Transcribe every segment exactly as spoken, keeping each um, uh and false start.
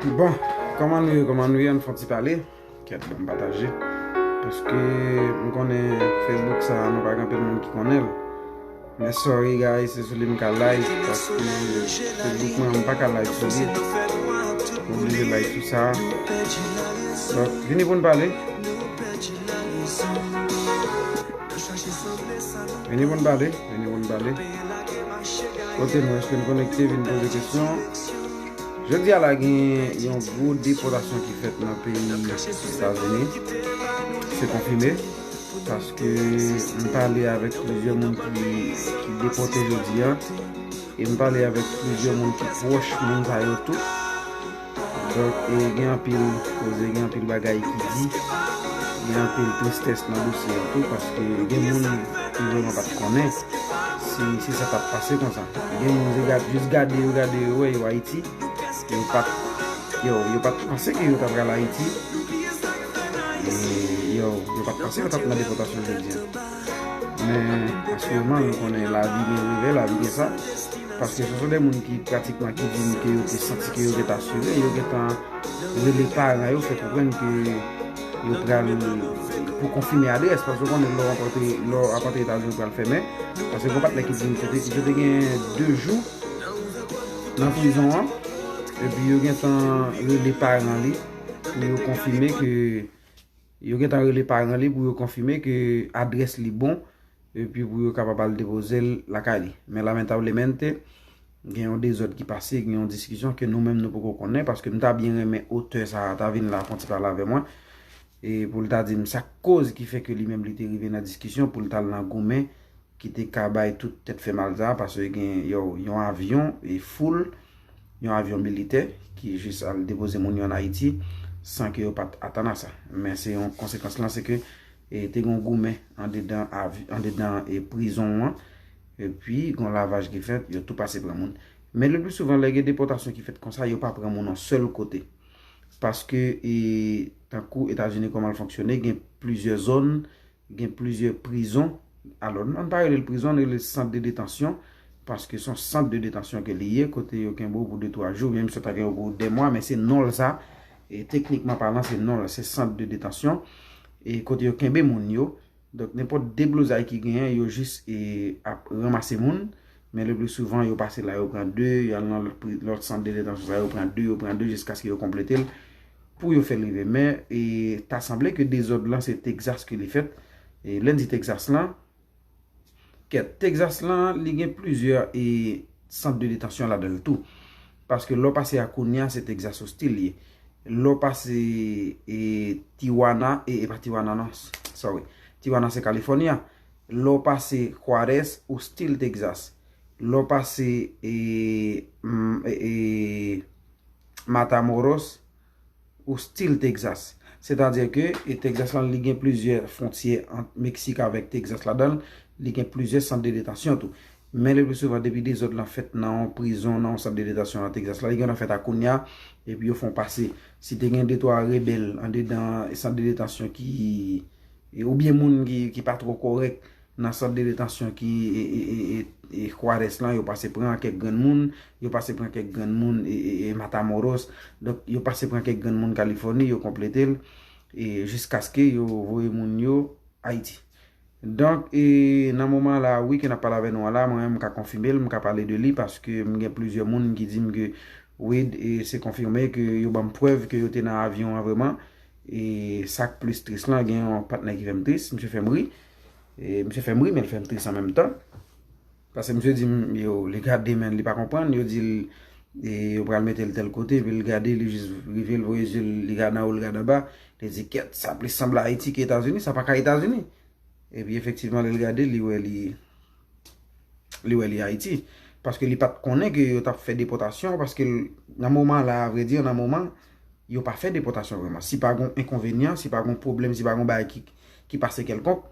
Bon, kòman nou ye, kòman nou ye, ann fè yon ti pale. Kèt, ban m pataje. Paske m konnen Facebook sa, nou pa gen anpil moun ki konnen l. Men sorry guys, se sou li m ka live, paske Facebook mwen, m pa ka live sou li. M oblije live sou sa. Donk, vini pou n pale. Vini pou n pale, vini pou n pale. Kote nou, èske n konekte, vin poze kesyon. Jodi a la gen yon gwo depòtasyon ki fèt nan peyi Etazini. Se konfime, paske m pale avèk plizyè moun ki, ki depòte jodi a, e m pale avèk plizyè moun ki pwòch moun sa yo tou. Donk, e, gen anpil koze, gen anpil bagay ki di, gen anpil tristès nan dosye an tou, paske gen moun ki vrèman pa t konnen si, si sa t ap pase konsa. Gen moun se gad, jis gade yo, gade yo, wè yo Ayiti, yo pa t, yo, yo pa t panse ke yo ta pral Ayiti. E yo, yo pa t panse yo t ap nan depòtasyon jodi a. Men, aktyèlman, nou konnen lavi gen revè, lavi gen sa. Paske se te de moun ki pratikman ki di m ke yo te santi ke yo gentan asire, yo gentan rele paran yo, fè konprann ke yo pral pou konfime adrès. Paske w konnen lè w ap antre, lè w ap antre Etazini, ou pral fèmen. Paske gen yon patnè ki di m, yo te, yo te gen de jou nan prizon an, epi yo gentan rele paran li pou yo konfime ke, yo gentan rele paran li pou yo konfime ke adrès li bon, epi pou yo kapab al depoze l lakay li. Men lamentablemente, gen yon dezòd ki pase, gen yon diskisyon ke nou menm nou poko konnen, paske m ta byen renmen otè sa a ta vin la fè yon ti pale avè mwen, e pou l ta di m sa k koz ki fè ke li menm li te rive nan diskisyon pou l t al nan goumen ki te ka bay tout tèt fè mal sa a, paske gen yon, yon avyon e foul, yon avyon militè ki jis al depoze moun yo ann Ayiti san ke yo pa t atann a sa. Men se yon konsekans lan, se ke, e, te gen yon goumen andedan avi-, andedan, e, prizon an, epi gen yon lavaj ki fèt, yo tou pase pran moun. Men le pli souvan, lè gen depòtasyon ki fèt konsa, yo pa pran moun yon sèl kote. Paske, e, tankou Etazini kòman l fonksyone, gen plizyè zòn, gen plizyè prizon. Alò, ann pa rele l prizon, ann rele l sant de detansyon, paske se yon sant de detansyon ke li ye, kote yo kenbe w pou de, twa jou, menm si w ta gen w pou de mwa, men se non l sa. E teknikman palan, se non l, se sant de detansyon. E kote yo kenbe moun yo. Donk, nenpòt deblozay ki genyen, yo jis, e, ap ranmase moun. Men le pli souvan, yo pase la, yo pran de, y al nan lòt pri-, lòt sant de detansyon sa, yo pran de, yo pran de, jiskaske yo konplete l pou yo fè l rive. Men, e, ta sanble ke dezòd lan se Texas ke li fèt. E, lè n di Texas lan, kèt, Texas lan, li gen plizyè, e, sant de detansyon ladan l tou. Paske lè w pase Acuna, se Texas ou still ye. Lè w pase, e, Tijuana, e, e pa Tijuana non, s-, sorry. Tijuana se California. Lè w pase Juarez, ou still Texas. Lè w pase, e, mm, e, e, Matamoros, ou still Texas. Sètadi ke, e, Texas lan, li gen plizyè fwontyè ant Meksik avèk Texas ladan l, li gen plizyè sant de detansyon tou. Men le pli souvan, depi dezòd lan fèt nan yon prizon, nan yon sant de detansyon nan Texas la, li gentan fèt Acuna, epi yo fè yon pase. Si te gen de, twa rebèl andedan sant de detansyon ki, e, oubyen moun ki, ki pa twò kòrèk, nan sant de detansyon ki, e, e, e, e, e Juarez lan, yo pase pran kèk granmoun, yo pase pran kèk granmoun, e, e, e Matamoros. Donk, yo pase pran kèk granmoun Kalifòni, yo konplete l, e jiskaske yo voye moun yo Ayiti. Donk, e nan moman la, wi, ke n ap pale avè nou an la, mwen menm, m ka konfime l, m ka pale de li, paske m gen plizyè moun ki di m ke, wi, e se konfime ke yo ban m prèv ke yo te nan avyon an vrèman. E sa k plis tris lan, gen yon patnè ki fè m tris, misye fè m ri. E misye fè m ri, men l fè m tris an menm tan. Paske misye di m, yo, li gade, men li pa konprann. Yo di l, e, yo pral mete l tèl kote, epi l gade, li jis rive, l voye zye l, li gade anwo, l gade anba. Li di, kèt, sa plis sanble Ayiti ke Etazini, sa pa ka Etazini. Epi efektivman, lè l gade, li wè li, li wè li Ayiti. Paske li pa t konnen ke yo t ap fè depòtasyon, paske l, nan moman la, a vrè di, nan moman, yo pa fè depòtasyon vrèman. Si pa gon enkonvenyan, si pa gon pwoblèm, si pa gon bagay ki, ki pase kèlkonk,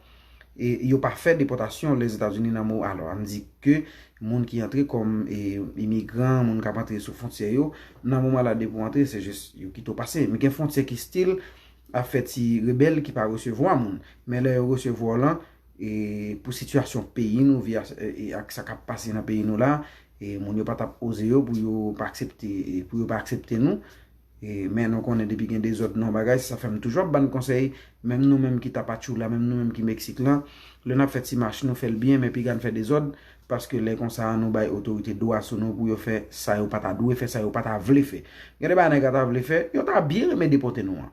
e yo pa fè depòtasyon Lèzetazini nan mo-, alò, ann di ke moun ki antre kòm, e, imigran, moun k ap antre sou fwontyè yo, nan moman la, depi w antre, se jis yo kite w pase. Men gen fwontyè ki still ap fè ti rebèl ki pa resevwa moun. Men lè yo resevwa w lan, e, pou sitiyasyon peyi nou, via, e, e, ak sa k ap pase nan peyi nou la, e, moun yo pa t ap oze yo pou yo pa aksepte, e, pou yo pa aksepte nou. E, men nou konnen depi gen dezòd nan yon bagay, se sa fè m toujou ap ba n konsèy, menm nou menm ki Tapachula, menm nou menm ki Meksik lan, lè n ap fè ti mach, nou fè l byen, men piga n fè dezòd, paske lè konsa a, nou bay otorite dwa sou nou pou yo fè sa yo pa ta dwe fè, sa yo pa ta vle fè. Gen de bagay nèg la ta vle fè, yo ta byen renmen depòte nou an.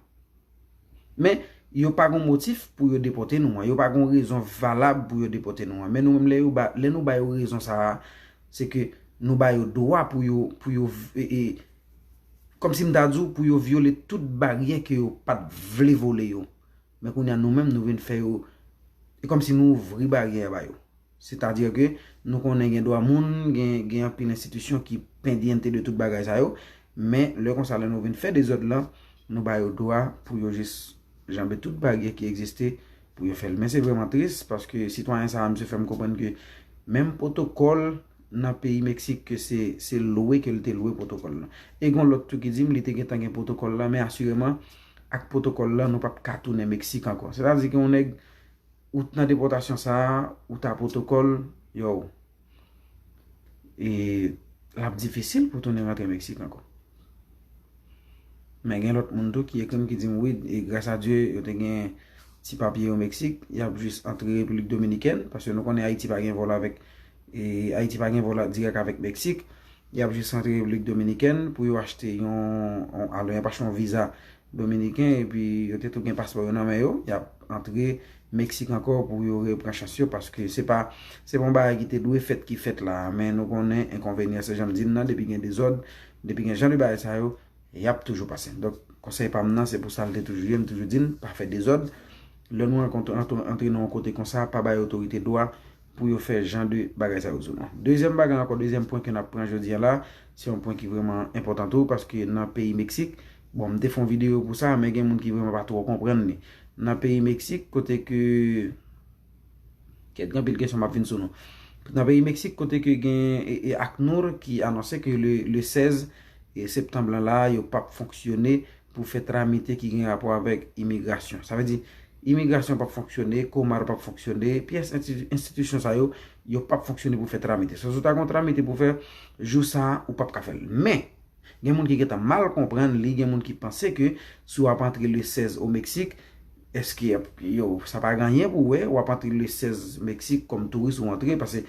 Men, yo pa gon motif pou yo depòte nou an. Yo pa gon rezon valab pou yo depòte nou an. Men nou menm, lè yo ba, lè nou ba yo rezon sa a, se ke nou ba yo dwa pou yo, pou yo, e, e, kòmsi m ta di w, pou yo vyole tout baryè ke yo pa t vle vole yo. Men kounye a, nou menm, nou vin fè yo, e kòmsi nou ouvri baryè a ba yo. Sètadi ke nou konnen gen dwa moun, gen, gen anpil enstitisyon ki pendyente de tout bagay sa yo, men lè konsa, lè nou vin fè dezòd lan, nou ba yo dwa pou yo jis janbe tout baryè ki egziste pou yo fè l. Men se vrèman tris, paske sitwayen sa a, misye fè m konprann ke menm pwotokòl nan peyi Meksik, ke se, se lwe ke l te lwe pwotokòl lan. E gon lòt tou ki di m li te gentan gen pwotokòl lan, men asireman, ak pwotokòl lan, nou p ap ka tounen Meksik ankò. Sètadi ke yon nèg ou t nan depòtasyon sa a, ou ta pwotokòl, yo, e l ap difisil pou tounen rantre Meksik ankò. Men gen lòt moun tou ki ekri m ki di m, wi, e gras a Dye, yo te gen ti papye yo Meksik, y ap jis antre Repiblik Dominikèn, paske nou konnen Ayiti pa gen vòl avèk, e Ayiti pa gen vòl dirèk avèk Meksik. Y ap jis antre Repiblik Dominikèn pou yo achte yon, yon, alò, y ap achte yon viza dominiken, epi yo te tou gen paspò yo nan men yo, y ap antre Meksik ankò pou yo repran chans yo, paske se pa, se pa yon bagay ki te dwe fèt ki fèt la, men nou konnen enkonvenyan, se jan m di n nan, depi gen dezòd, depi gen jan de bagay sa yo, y ap toujou pase. Donk, konsèy pa m nan, se pou sa l te toujou ye, m toujou di n, pa fè dezòd. Lè nou rankontre, antre, antre nan yon kote konsa, pa bay otorite dwa pou yo fè jan de bagay sa yo sou nou. Dezyèm bagay ankò, dezyèm pwen ke n ap pran jodi a la, se yon pwen ki vrèman enpòtan tou, paske nan peyi Meksik, bon, m te fè yon videyo pou sa, men gen moun ki vrèman pa twò konprann li. Nan peyi Meksik, kote ke, kèt, gen anpil kesyon m ap vin sou nou. Nan peyi Meksik, kote ke gen, e, e, ACNUR ki anonse ke le, le sèz, e, septanm lan la, yo p ap fonksyone pou fè tramite ki gen rapò avèk imigrasyon. Sa vle di, imigrasyon p ap fonksyone, Comar p ap fonksyone, pyès ensti-, enstitisyon sa yo, yo p ap fonksyone pou fè tramite. So, si w ta gen yon tramite pou fè, jou sa a, ou p ap ka fè l. Men, gen moun ki gentan mal konprann li, gen moun ki panse ke si w ap antre le sèz o Meksik, èske y ap, yo, sa pa gen anyen pou w wè, w ap antre le sèz Meksik kòm touris ou antre, paske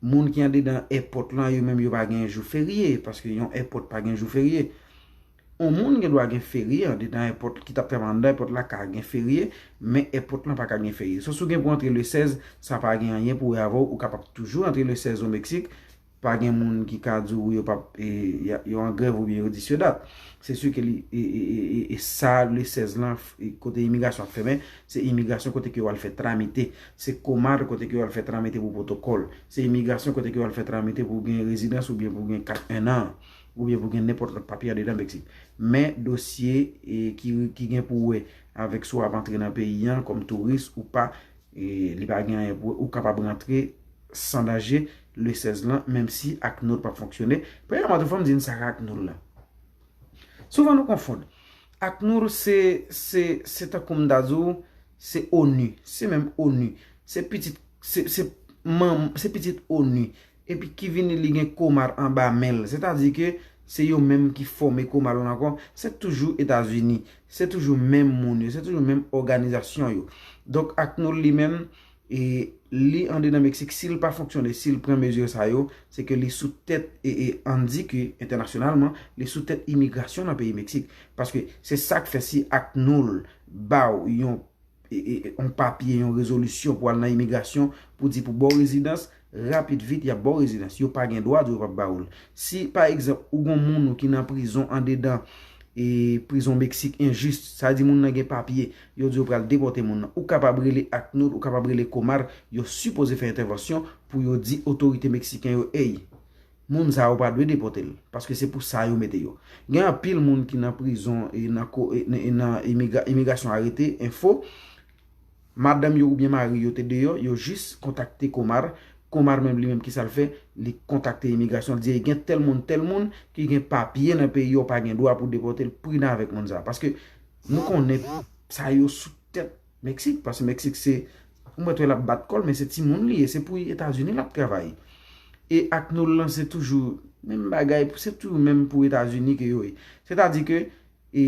moun ki andedan èpòt lan, yo menm yo pa gen jou ferye, paske yon èpòt pa gen jou ferye. On moun gen dwa gen ferye andedan èpòt ki t ap travay anndan èpòt la ka gen ferye, men èpòt lan pa ka gen ferye. So, si w gen pou antre le sèz, sa pa gen anyen pou wè avè w, ou kapab toujou antre le sèz o Meksik, pa gen moun ki ka di w yo p ap, e, y a, yo an grèv oubyen yo dis yo dat. Se si ke li, e, e, e, e, e sa le sèz lan, e, kote imigrasyon ap fèmen, se imigrasyon kote ke yo al fè tramite. Se Comar kote ke yo al fè tramite pou pwotokòl. Se imigrasyon kote ke yo al fè tramite pou gen rezidans oubyen pou gen kat en an, oubyen pou gen nenpòt lòt papye andedan Meksik. Men dosye, e, ki, ki gen pou wè avèk si w ap antre nan peyi an kòm touris ou pa, e, li pa gen anyen pou wè, ou kapab rantre san danje le sèz lan, menm si ACNUR p ap fonksyone. Premyèman, tou fò m di n sa k ACNUR la. Souvan nou konfonn. ACNUR se, se, se tankou m ta di w, se onu. Se menm onu. Se pitit, se, se manm, se pitit onu. Epi ki vini li gen Comar anba men l. Sètadi ke se yo menm ki fòme Comar lan ankò. Se toujou Etazini. Se toujou menm moun yo. Se toujou menm òganizasyon yo. Donk, ACNUR li menm, e li andedan Meksik, si l pa fonksyone, si l pran mezi sa yo, se ke li sou tèt, e, e ann di ke entènasyonalman, li sou tèt imigrasyon nan peyi Meksik. Paske se sa k fè si ACNUR ba w yon, e, e, yon papye, yon rezolisyon pou al nan imigrasyon, pou di pou ba w rezidans, rapid vit, y ap ba w rezidans. Yo pa gen dwa di w yo p ap ba w l. Si, pa egzanp, ou gon moun ou ki nan prizon andedan, e prizon Meksik enjis, sa di moun nan gen papye, yo di yo pral depòte moun nan. Ou kapab rele ACNUR, ou kapab rele Comar, yo sipoze fè entèvansyon pou yo di otorite meksiken yo, ey, moun sa yo pa dwe depòte l, paske se pou sa yo mete yo. Gen anpil moun ki nan prizon e nan ko-, e, e nan imigra-, imigrasyon arete, enfo, madanm yo oubyen mari yo te deyò, yo jis kontakte Comar. Comar menm li menm ki sa l fè, li kontakte imigrasyon, l di, "Ey, gen tèl moun, tèl moun ki gen papye nan peyi a, w pa gen dwa pou depòte l, pridan avèk moun sa a." Paske nou konnen sa yo sou tèt Meksik, paske Meksik se, ou mèt wè l ap bat kò l, men se timoun li ye, se pou Etazini l ap travay. E ACNUR lan se toujou menm bagay, se toujou menm pou Etazini ke yo ye. Sètadi ke E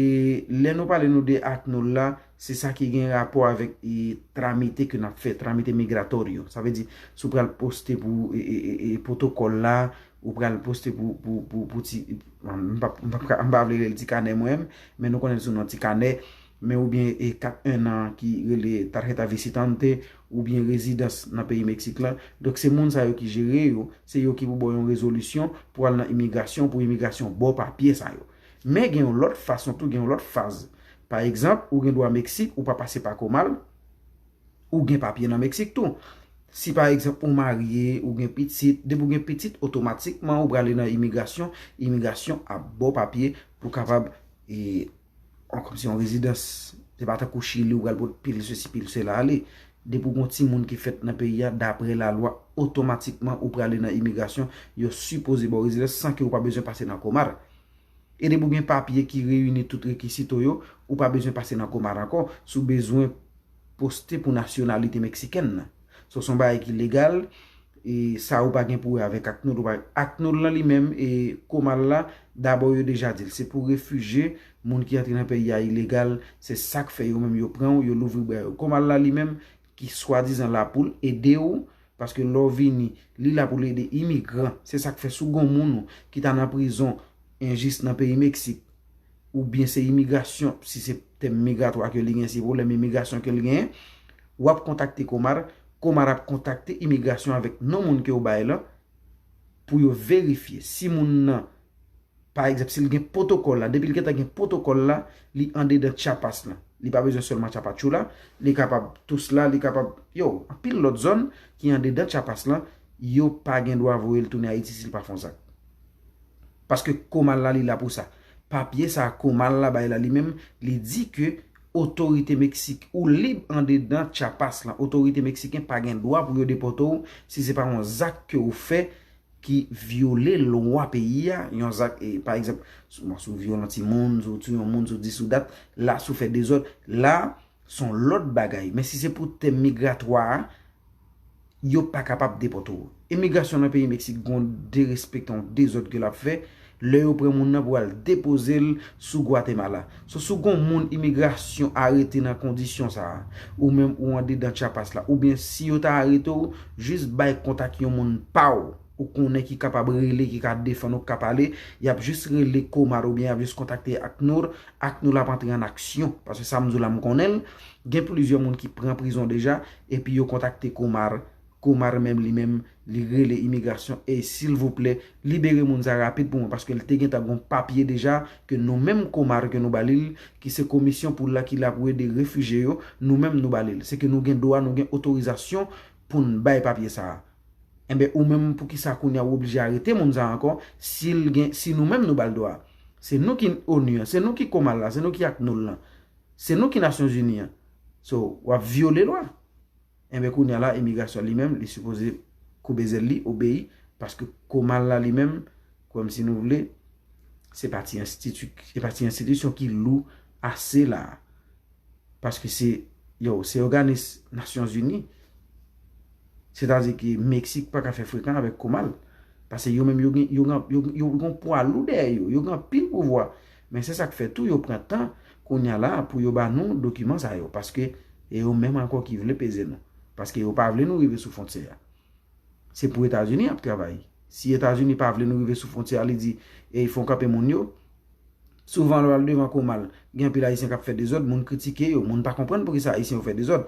lè nou pale nou de ACNUR la, se sa ki gen rapò avèk e, tramite ke n ap fè, tramite migratorio. Sa vle di, si w pral poste pou e, e, e, e, pwotokòl la, ou pral poste pou, pou, pou, pou ti, m pa, m pa, m pa vle rele l ti kanè mwen, men nou konnen l sou non ti kanè, men oubyen e kat en an ki rele tarjeta visitante, oubyen rezidans nan peyi Meksik la. Donk se moun sa yo ki jere yo, se yo ki pou ba w yon rezolisyon pou al nan imigrasyon, pou imigrasyon ba w papye sa yo. Men gen yon lòt fason tou, gen yon lòt faz. Pa egzanp, ou gen dwa Meksik, ou pa pase pa komal, ou gen papye nan Meksik tou. Si pa egzanp ou marye, ou gen pitit, depi w gen pitit, otomatikman ou prale nan imigrasyon, imigrasyon ap ba w papye pou kapab e, an kòmsi yon rezidans. Se pa tankou Chili ou pral pot pil sesi pil sela ale. Depi w gen yon timoun ki fèt nan peyi a, dapre lalwa, otomatikman ou prale nan imigrasyon, yo sipoze ba w rezidans san ke ou pa bezwen pase nan komal. E depi w gen papye ki reyini tout rekisito yo, ou pa bezwen pase nan komal ankò. Si w bezwen poste pou nasyonalite meksikèn nan. So, se yon bagay ki legal, e sa ou pa gen pou wè avèk ACNUR, ou pa, ACNUR lan li menm, e komal la, dabò yo deja di l, se pou refijye, moun ki antre nan peyi a ilegal, se sa k fè yo menm yo pran w, yo louvri bra yo. Komal la li menm, ki swadizan la pou l ede w, paske lè w vini, li la pou l ede imigran. Se sa k fè si w gen yon moun ou ki ta nan prizon enjis nan peyi Meksik, oubyen se imigrasyon, si se tèm migratwa ke li gen, se pwoblèm imigrasyon ke li genyen, w ap kontakte komal, komal ap kontakte imigrasyon avèk non moun ke w bay lan, pou yo verifye si moun nan, pa egzanp, si l gen pwotokòl la, depi l gentan gen pwotokòl la, li andedan Chiapas lan. Li pa bezwen sèlman Chapachula, li kapab Tuzla, li kapab, yo, anpil lòt zòn ki andedan Chiapas lan, yo pa gen dwa voye l tounen Ayiti si l pa fè yon zak. Paske komal la, li la pou sa. Papye sa a komal la bay la li menm, li di ke otorite Meksik, ou lib andedan Chiapas lan. Otorite meksiken pa gen dwa pou yo depòte w si se pa yon zak ke ou fè ki vyole lwa peyi a, yon zak, e, pa egzanp, si w, si w vyole yon timoun, si w tiye yon moun, si w dis ou dat, la, si w fè dezòd, la, se yon lòt bagay. Men si se pou tèm migratwa a, yo pa kapab depòte w. Imigrasyon nan peyi Meksik gen yon derespektan, yon dezòd ke l ap fè lè yo pran moun nan pou al depoze l sou Gwatemala. So, si w gen yon moun imigrasyon arete nan kondisyon sa a, ou menm ou andedan Chiapas la, oubyen si yo ta arete w, jis bay kontak yon moun pa w, ou konnen ki kapab rele, ki ka defann ou, ki ka pale, y ap jis rele komal oubyen y ap jis kontakte ACNUR, ACNUR ap antre an aksyon. Paske sa m di w la, m konnen l, gen plizyè moun ki pran prizon deja, epi yo kontakte komal, komal menm li menm, li rele imigrasyon, e silvouplè, libere moun sa rapid pou mwen, paske l te gentan gen yon papye deja, ke nou menm komal ke nou ba li l, ki se komisyon pou la ki la pou ede refijye yo, nou menm nou ba li l. Se ke nou gen dwa, nou gen otorizasyon pou n bay papye sa a. Enben, ou menm, poukisa kounye a w oblije arete moun sa a ankò, si l gen, si nou menm nou ba l dwa a? Se nou ki onu an, se nou ki komal la, se nou ki ACNUR lan, se nou ki Nasyonzini an. So, w ap vyole lwa. Enben, kounye a la, imigrasyon li menm, li sipoze koube zèl li, obeyi, paske komal la li menm, kwè m si nou vle, se pa ti enstiti-, se pa ti enstitisyon ki lou ase la a. Paske se, yo, se òganis Nasyonzini. Sètadi ke Meksik pa ka fè frekan avèk komal. Paske yo menm, yo gen, yo gen, yo, yo gen pwa lou dèyè yo, yo gen anpil pouvwa. Men se sa k fè tou yo pran tan kounye a la pou yo ba nou dokiman sa yo. Paske e yo menm ankò ki vle peze nou. Paske yo pa vle nou rive sou fwontyè a. Se pou Etazini y ap travay. Si Etazini pa vle nou rive sou fwontyè a, li di, e fè w kanpe moun yo. Souvan, lè w al devan komal, gen anpil Ayisyen k ap fè dezòd, moun kritike yo, moun pa konprann poukisa Ayisyen yo fè dezòd.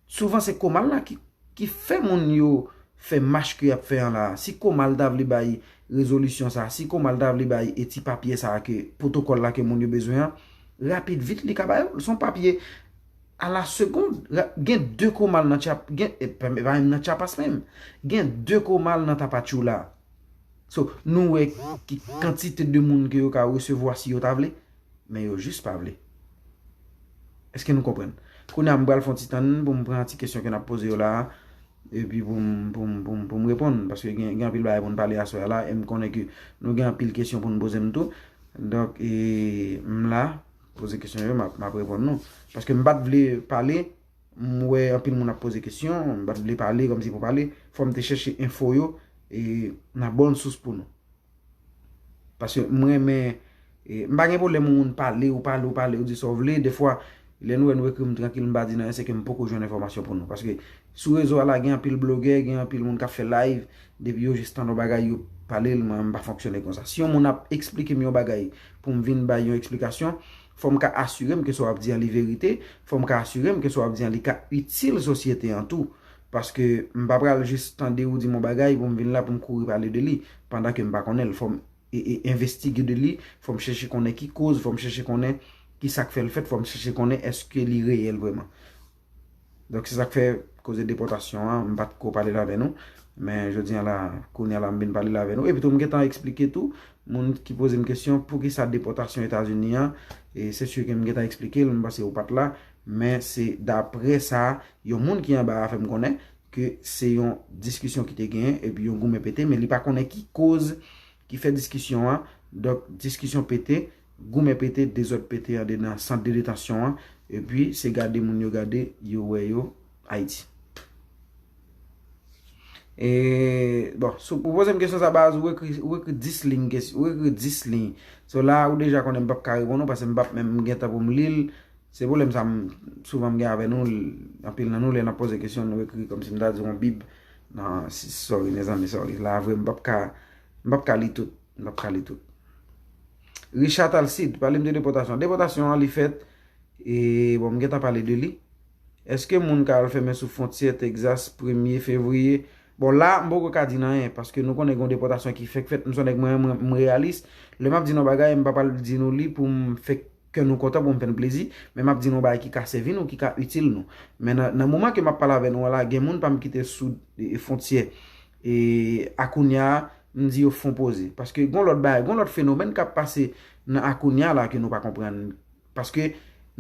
Souvan, se komal la ki, ki fè moun yo fè mach ke y ap fè an la a. Si komal ta vle bay rezolisyon sa a, si komal ta vle bay e ti papye sa a ke, pwotokòl la ke moun yo bezwen an, rapid vit, li ka ba yo l. Se yon papye a la segond. Ra-, gen de komal nan Chiap-, gen, e, pa, pa menm nan Chiapas menm. Gen de komal nan Tapachula. So, nou wè ki kantite de moun ke yo ka resevwa si yo ta vle, men yo jis pa vle. Èske nou konprann? Kounye a, m pral fè yon ti tann pou m pran ti kesyon ke n ap poze yo la a, epi pou m, pou m, pou m, pou m reponn, paske gen, gen anpil bagay pou n pale aswè a la, e m konnen ke nou gen anpil kesyon pou n poze m tou. Donk, e, m la, poze kesyon yo, m ap, m ap reponn nou. Paske m pa t vle pale, m wè anpil moun ap poze kesyon, m pa t vle pale kòmsi pou pale, fò m te chèche enfo yo, e, nan bòn sous pou nou. Paske m renmen E, m pa gen pwoblèm yon moun pale, ou pale, ou pale, ou di sa w vle. Defwa, lè nou wè nou ekri m trankil, m pa di n anyen, se ke m poko jwenn enfòmasyon pou nou. Paske sou rezo a la, gen anpil blogè, gen anpil moun k ap fè live, depi yo jis tande yon bagay, yo pale l, mwen, m pa fonksyone konsa. Si yon moun ap eksplike m yon bagay pou m vin bay yon eksplikasyon, fò m ka asire m ke sa w ap di an li verite, fò m ka asire m ke sa w ap di an li ka itil sosyete an tou. Paske m pa pral jis tande ou di m yon bagay pou m vin la pou m kouri pale de li, pandan ke m pa konnen l. Fò m e, e, envestige de li, fò m chèche konnen ki koz, fò m chèche konnen ki sa k fè l fèt, fò m chèche konnen èske li reyèl vrèman. Donk, se sa k fè koze depòtasyon an, m pa t ko pale l avè nou, men jodi a la, kounye a la, m vin pale l avè nou. Epi tou, m gentan eksplike tou, moun ki poze m kesyon, poukisa depòtasyon Etazini an, e se si ke m gentan eksplike l, m panse ou pa t la, men se daprè sa, yon moun ki anba a fè m konnen, ke se yon diskisyon ki te genyen, epi yon goumen pete, men li pa konnen ki koz ki fè diskisyon an. Donk, diskisyon pete, goumen pete, dezòd pete andedan sant de detansyon an, epi se gade moun yo gade, yo wè yo Ayiti. E, bon, si w poze m kesyon sa baz, ou ekri, ou ekri dis liy, ou ekri dis liy. So la, ou deja konnen m p ap ka reponn ou, paske m p ap menm gen tan pou m li l. Se pwoblèm sa m souvan m gen avè nou, anpil nan nou, lè n ap poze kesyon, nou ekri kòmsi m ta di yon bib. Non, si, sorry, mezanmi, sorry. La, vre, m p ap ka, m p ap ka li tout. M p ap ka li tout. Richard Alcide, pale m de depòtasyon. Depòtasyon an, li fèt, e, bon, m gentan pale de li. Èske moun ka al fèmen sou fwontyè Texas premye fevriye? Bon, la, m poko ka di n anyen, paske nou konnen gen yon depòtasyon ki fèk fèt. M se yon nèg mwen, mwen, m reyalis. Lè m ap di nou bagay, m pa pral di nou li pou m fè kè nou kontan, pou m fè n plezi, men m ap di nou bagay ki ka sèvi nou, ki ka itil nou. Men nan, nan moman ke m ap pale avè nou an la, gen moun pa m ki te sou, e, fwontyè, e, a kounye a, m di yo fon poze. Paske gon lòt bagay, gon lòt fenomèn k ap pase nan a kounye a la ke nou pa konprann. Paske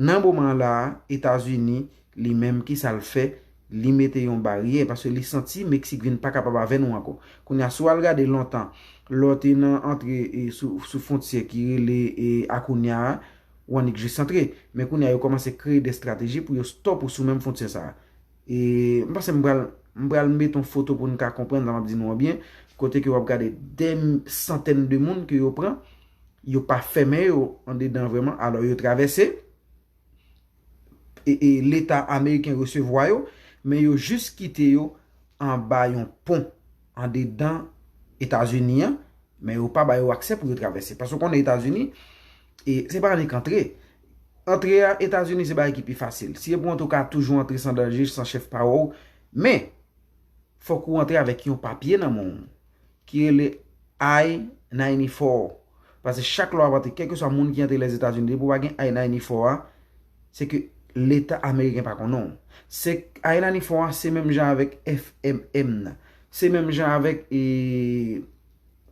nan moman an la, Etazini, li menm, ki sa l fè? Li mete yon baryè, paske li santi Meksik vin pa kapab avè nou ankò. Kounye a, si w al gade lontan, lè w te nan antre, e, sou, sou fwontyè ki rele, e, a kounye a, w annik jis antre. Men kounye a, yo kòmanse kreye de estrateji pou yo stòp ou sou menm fwontyè sa a. E, m panse m pral, m pral mete yon foto pou n ka konprann sa m ap di nou an byen, kote ke w ap gade de santèn de moun ke yo pran, yo pa fèmen yo andedan vrèman, alò yo travèse, e, e, leta ameriken resevwa yo, men yo jis kite yo anba yon pon andedan Etazini an, men yo pa ba yo aksè pou yo travèse. Paske w konnen Etazini, e, se pa annik antre. Antre a Etazini se bagay ki pi fasil. Si se pou antre, w ka toujou antre san danje, san chèf pa wè w, men fòk ou antre avèk yon papye nan men w ki rele I ninety-four. Paske chak lè w ap antre, kèlkeswa moun ki antre Lèzetazini, depi w pa gen I ninety-four a, se ke leta ameriken pa konnen w. Se I ninety-four a, se menm jan avèk F M M nan. Se menm jan avèk, e,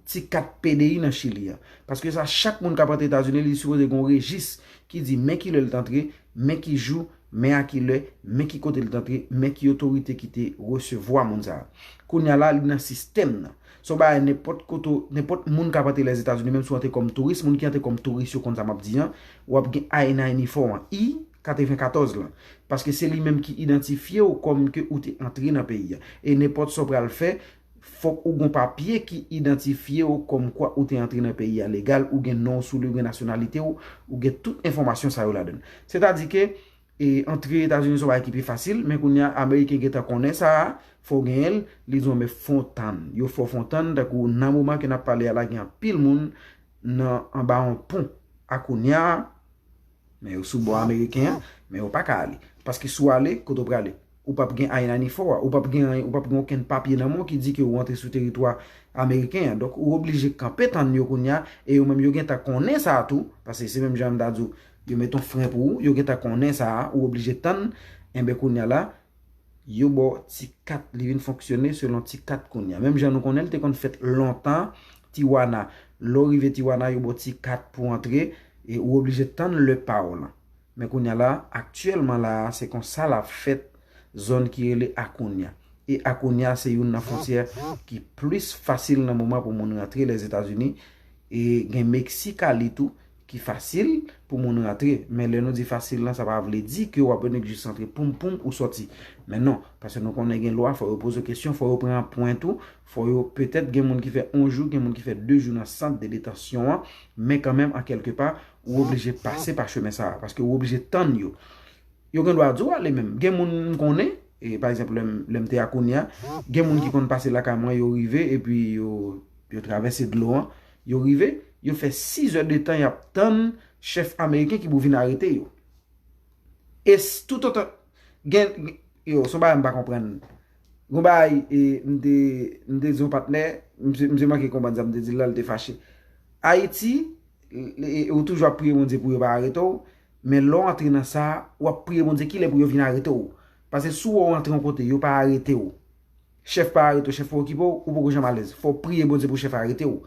ti kat P D I nan Chili an. Paske sa, chak moun k ap antre Etazini, li sipoze gen yon rejis ki di men kilè l t antre, men ki jou, men a kilè, men ki kote l t antre, men ki otorite ki te resevwa moun sa a. Kounye a la, li nan sistèm nan. Se yon bagay nenpòt kote, nenpòt moun k ap antre Lèzetazini, menm si w antre kòm touris, moun ki antre kòm touris, yo konn sa m ap di an, w ap gen I ninety-four an, I katrevenkatòz lan. Paske se li menm ki idantifye w kòm ke ou te antre nan peyi a. E nenpòt sa w pral fè, fòk ou gon papye ki idantifye w kòmkwa ou te antre nan peyi a legal, ou gen non w sou li, ou gen nasyonalite w, ou gen tout enfòmasyon sa yo ladan l. Sètadi ke, e, antre Etazini se yon bagay ki pi fasil, men kounye a, Ameriken gentan konnen sa a, fò w genyen l, li di w, men fon tann. Yo fè w fon tann, tankou nan moman ke n ap pale a la, gen anpil moun nan anba yon pon a kounye a, men yo sou bò ameriken an, men yo pa ka ale. Paske si w ale, kote w prale? Ou p ap gen I ninety-four a, ou p ap gen anyen, ou p ap gen okenn papye nan men w ki di ke ou antre sou teritwa ameriken an. Donk, ou oblije kanpe tann yo kounye a, e yo menm yo gentan konnen sa a tou, paske se menm jan m ta di w, yo met yon fren pou ou, yo gentan konnen sa a, ou oblije tann, enben kounye a la, yo ba w ti kat, li vin fonksyone selon ti kat kounye a. Menm jan nou konnen l te konn fèt lontan, Tijuana, lè w rive Tijuana, yo ba w ti kat pou antre, e ou oblije tann lè pa w lan. Men kounye a la, aktyèlman la a, se konsa l ap fèt zòn ki rele Acuña. E Acuña se youn nan fwontyè ki plis fasil nan moman pou moun rantre Lèzetazini. E gen Meksik a li tou, ki fasil pou moun rantre. Men lè nou di fasil lan, sa pa vle di ke w ap nik jis rantre poum poum ou sòti. Men non, paske nou konnen gen lwa, fò yo poze w kesyon, fò yo pran anprent ou, fò yo, petèt gen moun ki fè yon jou, gen moun ki fè de jou nan sant de detansyon an, men kanmenm, an kèlke pa, ou oblije pase pa chemen sa a, paske ou oblije tann yo. Yo gen dwa di w ale menm. Gen moun m konnen, e, pa egzanp, lè m, lè m te a Kounya, gen moun ki konn pase lakay mwen, yo rive, epi yo, yo travèse dlo an, yo rive, yo fè sis è de tan y ap tann chèf ameriken ki pou vin arete yo. E s-, toutotan, gen, yo, se yon bagay m pa konprann. Gon bagay, e, m te, m te di yon patnè, misye, misye manke konprann sa m te di l la, li te fache. Ayiti, e, e, ou toujou ap priye Bondye pou yo pa arete w, men lè w antre nan sa, w ap priye Bondye kilè pou yo vin arete w. Paske si w wè w antre yon kote, yo pa arete w, chèf pa arete w, chèf pa okipe w, ou poko janm alèz. Fò w priye Bondye pou chèf arete w.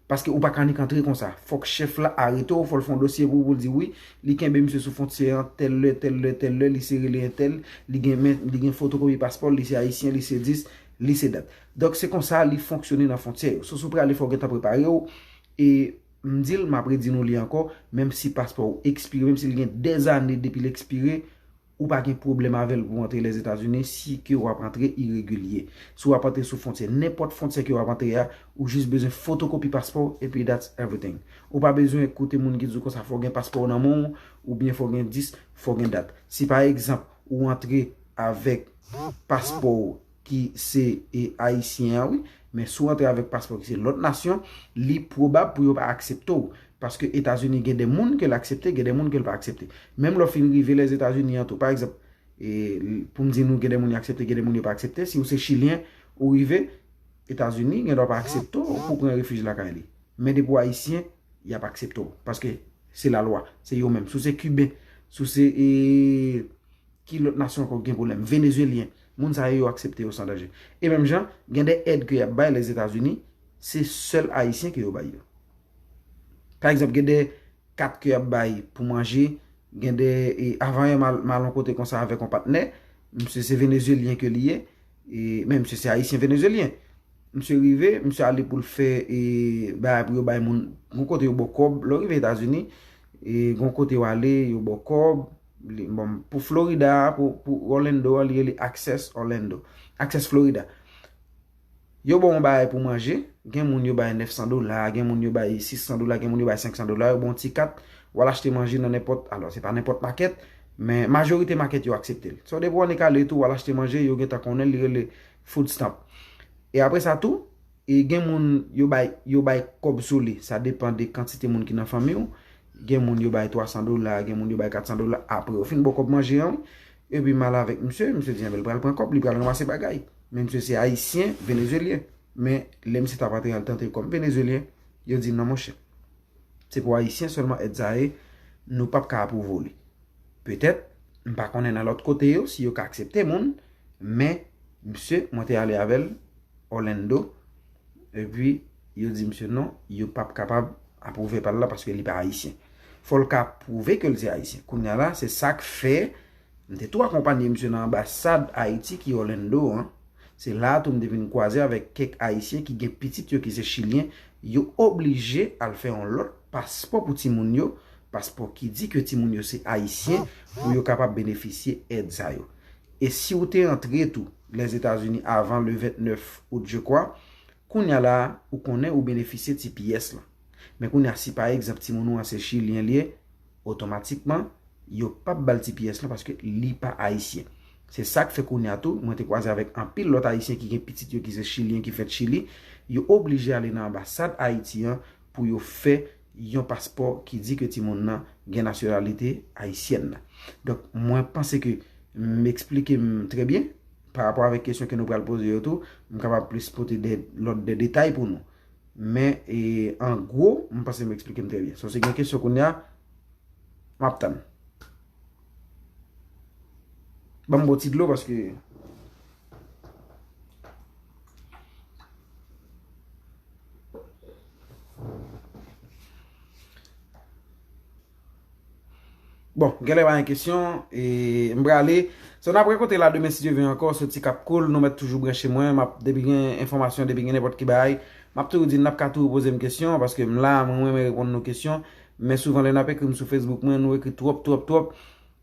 Paske ou pa ka nik antre konsa. Fòk chèf la arete w, fò l fè yon dosye pou ou, pou l di wi, li kenbe misye sou fwontyè an, tèl lè, tèl lè, tèl lè, li se rele entèl, li gen men, li gen fotokopi paspò l, li se ayisyen, li se dis, li se dat. Donk, se konsa li fonksyone nan fwontyè yo. So, si w prale, fò w gentan prepare w. E m di l, m ap redi nou li ankò, menm si paspò w ekspire, menm si l gen dèzane depi l ekspire, ou pa gen pwoblèm avè l pou w antre Lèzetazini si ke w ap antre iregilye. Si w ap antre sou fwontyè, nenpòt fwontyè ke w ap antre a, ou jis bezwen fotokopi paspò w, epi that's everything. Ou pa bezwen koute moun ki di w konsa fò w gen paspò w nan men w, oubyen fò w gen dis, fò w gen dat. Si pa egzanp, ou antre avèk paspò w ki se, e, ayisyen an, wi, men si w antre avèk paspò ki se lòt nasyon, li pwobab pou yo pa aksepte w. Paske Etazini gen de moun ke l aksepte, gen de moun ke l pa aksepte. Menm lè w fin rive Lèzetazini an tou, pa egzanp, e, pou m di nou gen de moun yo aksepte, gen de moun yo pa aksepte, si w se chilyen, ou rive Etazini, gen dwa pa aksepte w pou pran refij lakay li. Men depi w ayisyen, y ap aksepte w. Paske se lalwa, se yo menm. Si w se kiben, si w se, e, ki lòt nasyon ankò ki gen pwoblèm? Venezuelyen. Moun sa yo, yo aksepte yo san danje. E menm jan, gen de èd ke y ap bay Lèzetazini, se sèl ayisyen ke yo bay yo. Pa egzanp, gen de kat ke y ap bay pou manje, gen de, e, avan yè m al, m al yon kote konsa avèk yon patnè, misye se venezuelyen ke li ye, e, men misye se ayisyen venezuelyen. Misye rive, misye ale pou l fè, e, bagay pou yo bay moun, gon kote yo ba w kòb, lè w rive Etazini, e, gon kote w ale, yo ba w kòb, li, bon, pou Florida, pou, pou Orlando, li rele Access Orlando. Access Florida. Yo ba w yon bagay pou manje, gen moun yo bay nèf san dola, gen moun yo bay sis san dola, gen moun yo bay senk san dola, yo ba w yon ti kat, w al achte manje nan nenpòt, alò, se pa nenpòt makèt, men majorite makèt yo aksepte l. So, depi w annik ale tou, w al achte manje, yo gentan konnen l, li rele food stamp. E apre sa tou, e gen moun yo bay, yo bay kòb sou li, sa depann de kantite moun ki nan fanmi w. Gen moun yo bay twa san dola, gen moun yo bay kat san dola, apre yo fin ba w kòb manje an, wi. Epi m al avèk misye, misye di, enben, l pral pran kòb, li pral ranmase bagay. Men misye se ayisyen, venezuelyen. Men lè misye t ap antre an, l t antre kòm venezuelyen, yo di, non, monchè. Se pou ayisyen sèlman èd sa ye, nou p ap ka apwouve w li. Petèt, m pa konnen nan lòt kote yo, si yo ka aksepte moun, men misye, mwen te ale avè l, Orlando, epi yo di misye non, yo p ap kapab apwouve pa l la paske li pa ayisyen. Fò l ka pwouve ke l se ayisyen. Kounye a la, se sa k fè m te tou akonpanye misye nan anbasad Ayiti ki Orlando an. Se la a tou m te vin kwaze avèk kèk ayisyen ki gen pitit yo ki se chilyen, yo oblije al fè yon lòt paspò pou timoun yo, paspò ki di ke timoun yo se ayisyen, pou yo kapab benefisye èd sa yo. E si w te antre tou Lèzetazini avan le vennèf out, je kwa, kounye a la a, ou konnen ou benefisye T P S lan. Men kounye a, si pa egzanp timoun ou an se chilyen li ye, otomatikman, yo p ap ba l T P S lan paske li pa ayisyen. Se sa k fè kounye a tou, mwen te kwaze avèk anpil lòt ayisyen ki gen pitit yo ki se chilyen ki fèt Chili, yo oblije ale nan anbasad Ayiti an pou yo fè yon paspò ki di ke timoun nan gen nasyonalite ayisyèn nan. Donk, mwen panse ke m eksplike m trè byen pa rapò avèk kesyon ke nou pral poze yo tou, m kapab plis pote de, lòt de detay pou nou. Men, e, an gwo, m panse m eksplike m trè byen. So, si gen kesyon kounye a, m ap tann. Ban m bò ti dlo paske Bon, genlè pa gen kesyon, e, m prale. So, n ap rankontre la demen, si Dye vle ankò, sou Ti Kap Koul, nou mèt toujou branche mwen, m ap, depi gen enfòmasyon, depi gen nenpòt ki bagay, m ap toujou di n ap ka toujou poze m kesyon, paske m la, mwen, mwen renmen reponn nou kesyon, Men souvan lè n ap ekri m sou Facebook mwen, nou ekri twòp, twòp, twòp.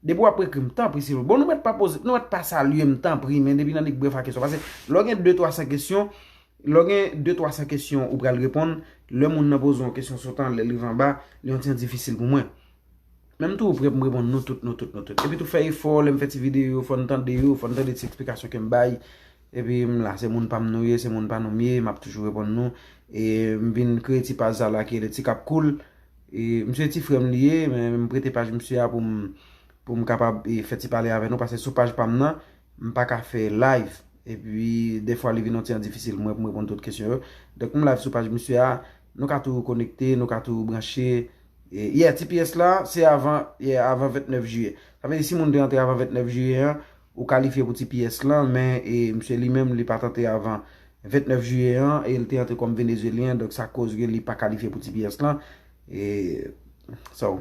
Depi w ap ekri m, tanpri, silvouplè. Bon, nou mèt pa poze, nou mèt pa salye m, tanpri, men depi nan nik brèf a kesyon. Paske lè w gen de twa san kesyon, lè w gen de twa san kesyon ou pral reponn, lè moun nan poze yon kesyon sou tan, lè l rive anba, li yon ti jan difisil pou mwen. Men m toujou prè pou m reponn nou tout, nou tout, nou tout. Epi tou fè efò, lè m fè ti videyo, fò n tande yo, fò n tande ti eksplikasyon ke m bay. Epi m la, se moun pa m nou ye, se moun pa nou m ye, m ap toujou reponn nou. E m vin kreye ti paj sa la ki rele Ti Kap Koul. E misye ti frè m li ye, men m prete paj misye a pou m, pou m kapab e, fè ti pale avè nou, paske sou paj pa m nan, m pa ka fè live. Epi, defwa, li vin yon ti jan difisil mwen pou m reponn tout kesyon yo. Donk, m live sou paj misye a, nou ka tou konekte, nou ka tou branche. E, yeah, T P S la, se avan, yeah, avan vennèf jiyè. Sa vle di, si moun te antre avan vennèf jiyè an, ou kalifye pou T P S lan, men e, misye li menm, li pa t antre avan vennèf jiyè an, e l te antre kòm Venezuelyen, donk sa koz ke li pa kalifye pou T P S lan. E, so,